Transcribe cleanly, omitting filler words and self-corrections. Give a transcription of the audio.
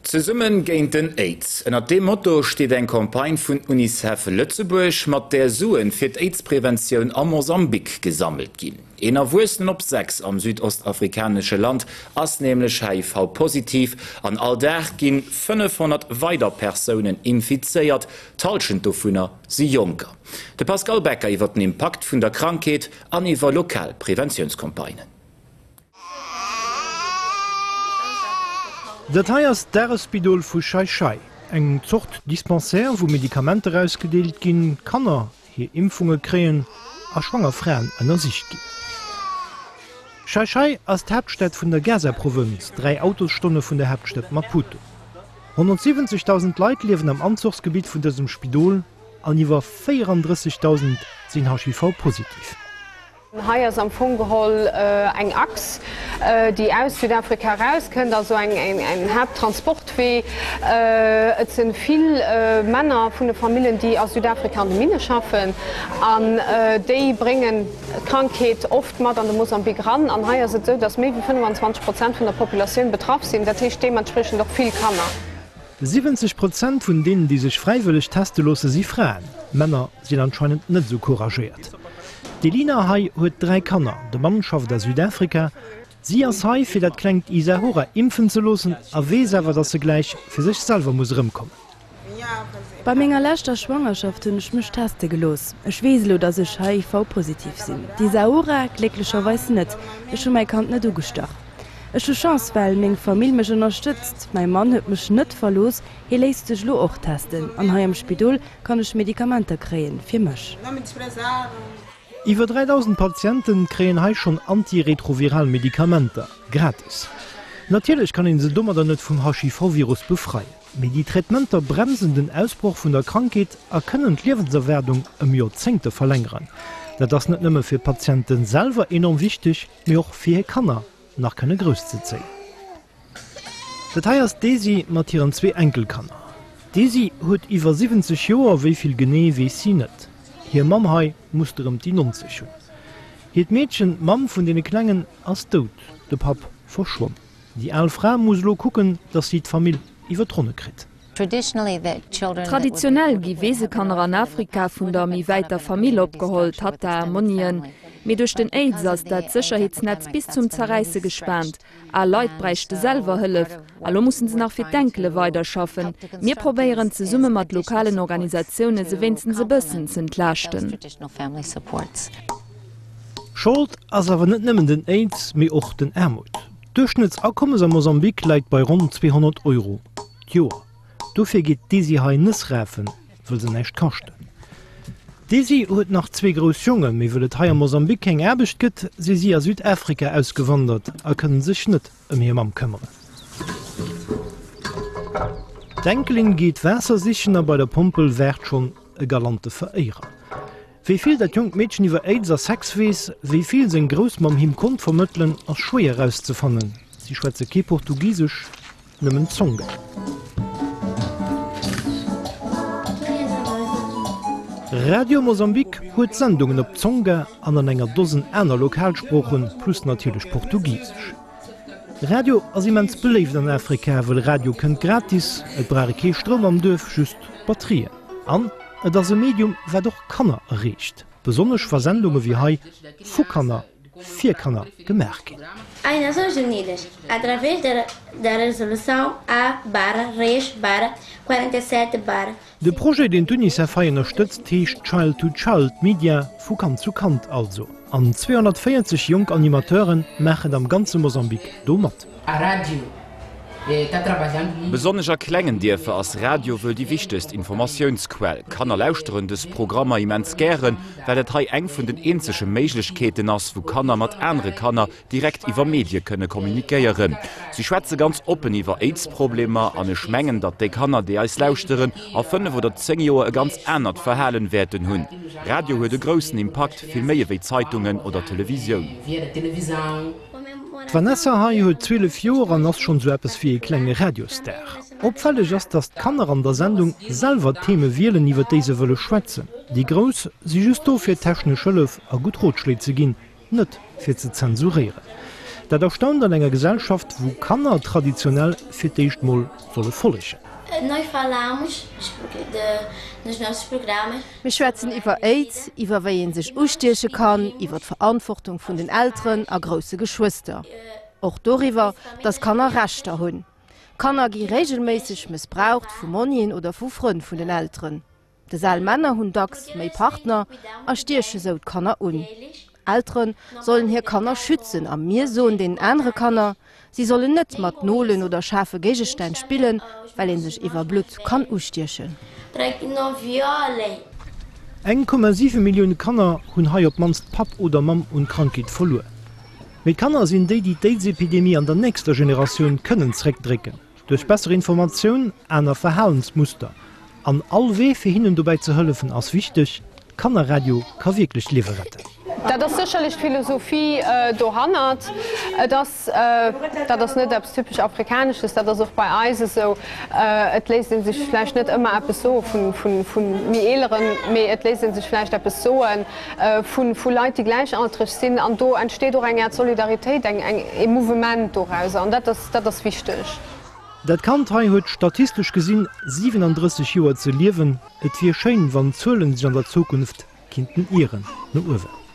Zesumme géint den Aids, ënnert deem Motto steet eng Campagne vun Unicef Lëtzebuerg, mat där Suen fir d'Aids-Preventioun a Mosambik gesammelt ginn. Een Erwuessenen op 6 am südostafrikanesche Land ass nämlech HIV-positiv an all Dag ginn 500 weider Persounen infizéiert, d'Hallschent dovunner si Jonker. De Pascal Becker iwwer den Impakt vun der Krankheet an iwwer lokal Preventiounscampagnen. Dat hei ass d'Dagesspidol vu Xai-Xai, eng Zort Dispensaire, wou Medikamenter ausgedeelt ginn, Kanner hir Impfunge kréien a schwanger Fraen ënnersicht ginn. Xai-Xai ass d'Haaptstad vun der Gaza-Provënz, 3 Autosstonne vun der Haaptstad Maputo. 170.000 Leit liewen am Anzuchsgebitt vun dësem Spidol an iwwer 34.000 sinn HIV-positiv. Hei ass am Fong geholl eng Achs, déi aus Südafrika erauskënnt, also en Haapttransportwee. Et si vill Männer vun de Famillen, déi a Südafrika an de Minne schaffen, an déi bréngen d'Krankheet oft mat an de Mosambik eran. An hei ass et esou, datt méi wéi 25 Prozent vun der Populatioun betraff sinn, dat heescht deementspriechend och vill Kanner. 70 Prozent vun deenen, déi sech fräiwëlleg teste loosse, si Fraen. Männer sinn anscheinend net esou couragéiert. D'Elina hei huet 3 Kanner, de Mann schafft a Südafrika. Si ass hei fir dat klengt Isahora impfen ze loossen a weess awer, dass se gläich fir sech selwer muss erëmkommen. Bei menger leschter Schwangerschaft hunn ech mech teste gelooss. Ech weess elo, dass ech HIV-positiv sinn. D'Isahora glécklecherweis net, ech hu mäi Kand net ugestach. Ech hu Chance, well meng Famill mech ënnerstëtzt. Mäi Mann huet mech net verlooss, hie léisst sech elo och testen an hei am Spidol Kann ech Medikamenter kréien fir mech? Iwwer 3.000 Patienten kréien hei schonn antiretroviral Medikamenter, gratis. Natierlech kann een se domadder net vum HIV-Virus befreien, mee déi Traitementer bremsen den Ausbroch vun der Krankheet a kënnen d'Liewenserwaardung ëm Joerzéngte verlängeren. Dat ass net nëmme fir d'Patiente selwer enorm wichteg, mee och fir hir Kanner nach kënne grousszezéien. Dat hei ass d'Desi mat hiren zwee Enkelkanner. D'Desi huet iwwer 70 Joer, wéi vill genee weess si net. Hir Mamm hei muss der ëm déi 90 hunn. Hiert Meedchen, d'Mamm vun deene Klengen, ass dout, de Papp verschwonn. Déi al Fra muss elo kucken, datt si d'Famill iwwer d'Ronne kritt. Traditionell gi Weesekanner an Afrika vun der méi wäiter Famill opgeholl, Tatta, Monnien. Mee duerch den Aids ass dat Sécherheetsnetz bis zum Zerräisse gespaant. Al Leit bräichte selwer Hëllef, a lo mussen se nach fir d'Enkele weiderschaffen. Mir probéieren zesumme mat lokalen Organisatioune se wéinstens e bëssen z'entlaaschten. Schold ass awer net nëmmen den Aids, mee och den Aarmut. D'Duerchschnëttsakommes a Mosambik läit bei ronn 200 Euro d'Joer. Dofir geet d'Desi hei Nëss rafen, wëll se näischt kaschten. D'Desi huet nach zwee grouss Jongen, mee wëll et hei a Mosambik keng Aarbecht gëtt, si si a Südafrika ausgewandert a kënne sech net ëm hir Mamm këmmeren. D'Enkelin geet Waasser sichen a bei der Pompel waart schonn e galante Veréierer. Wéi vill dat jonkt Meedchen iwwer Aids a Sex weess, wéi vill seng Groussmamm him konnt vermëttelen, ass schwéier erauszefannen. Si schwätze kee Portugisesch, nëmmen Tsonga. Radio Mozambique huet Sendungen op Tsonga an an enger Dosen aner Lokalsproochen, plus natierlech Portugisesch. Radio ass immens beléift an Afrika, wëll Radio kënnt gratis, et brauch ee kee Stroum am Duerf, just Batterien. An et ass e Medium, wat och Kanner erreecht, besonnesch wa Sendunge wéi hei vu Kanner fir Kanner gemaach ginn. As Nações Unidas, através da Resolução A barra res barra 47 barra. De Projet, deen d'UNICEF hei ënnerstëtzt, heescht Child to Child Media, vu Kand zu Kand also. An 240 jonk Animateure maachen am ganze Mosambik do mat. Besonnesch a klengen Dierfer ass Radio wuel déi wichtegst Informatiounsquell. Kanner lauschteren dës Programmer immens gären, well dat hei eng vun den eenzege Méiglechkeeten ass, wou Kanner mat anere Kanner direkt iwwer Medie kënne kommunikéieren. Si schwätze ganz oppen iwwer Aids-Problemer an ech mengen, datt déi Kanner, déi eis lauschteren, a 5 oder 10 Joer e ganz anert Verhalen wäerten hunn. Radio huet e groussen Impakt, vill méi ewéi Zeitungen oder Televisioun. D'Vanessa hei huet 12 Joer an ass schonn sou eppes wéi ee klenge Radiostar. Opfälleg ass, dass d'Kanner an der Sendung selwer d'Theme wielen, iwwer déi se wëlle schwätzen. Déi Grouss si just do fir technesch Hëllef a gutt Rotschléi ze ginn, net fir ze zensuréieren. Dat erstaunt an enger Gesellschaft, wou Kanner traditionell fir d'éischt mol solle follegen. Mir schwätzen iwwer Aids, iwwer wéi ee sech ustieche kann, iwwer d'Verantwortung vun den Elteren a grousse Geschwëster. Och doriwwer, datt Kanner Rechter hunn. Kanner gi reegelméisseg mëssbraucht vu Monnien oder vu Frënn vun den Elteren. De Sel Männer hunn dacks méi Partner a stieche sou d'Kanner un. Eltere sollen hir Kanner schützen a mir soen deenen anere Kanner, si sollen net mat Nolen oder schaarfe Géigestänn spillen, well ee sech iwwer Blutt kann ustiechen. 1,7 Millioune Kanner hunn hei op d'mannst Papp oder Mamm un d'Krankheet verluer. Mee d'Kanner sinn déi, déi d'Aids-Epidemie an der nächster Generatioun kënnen zréckdrécken. Duerch besser Informatioun, aner Verhalensmuster an all Wee fir hinnen dobäi ze hëllefen ass wichteg. Kannerradio ka wierklech Liewe retten. Dat ass sécherlech d'Philosophie dohannert. Et ass, dat ass net eppes typesch Afrikanesches, dat ass och bei eis esou, et léisst ee sech vläicht net ëmmer eppes soe vu méi Eeleren, mee et léisst ee sech vläicht eppes soe vu Leit, déi gläichaltreg sinn. An do entsteet och eng Aart Solidaritéit, eng, ee Mouvement dorauser. An dat ass, dat ass wichteg. Dat Kand hei huet statistesch gesinn 37 Joer ze liewen. Et wier schéin, wann d'Zuelen sech an der Zukunft kinnten ieren no uewen.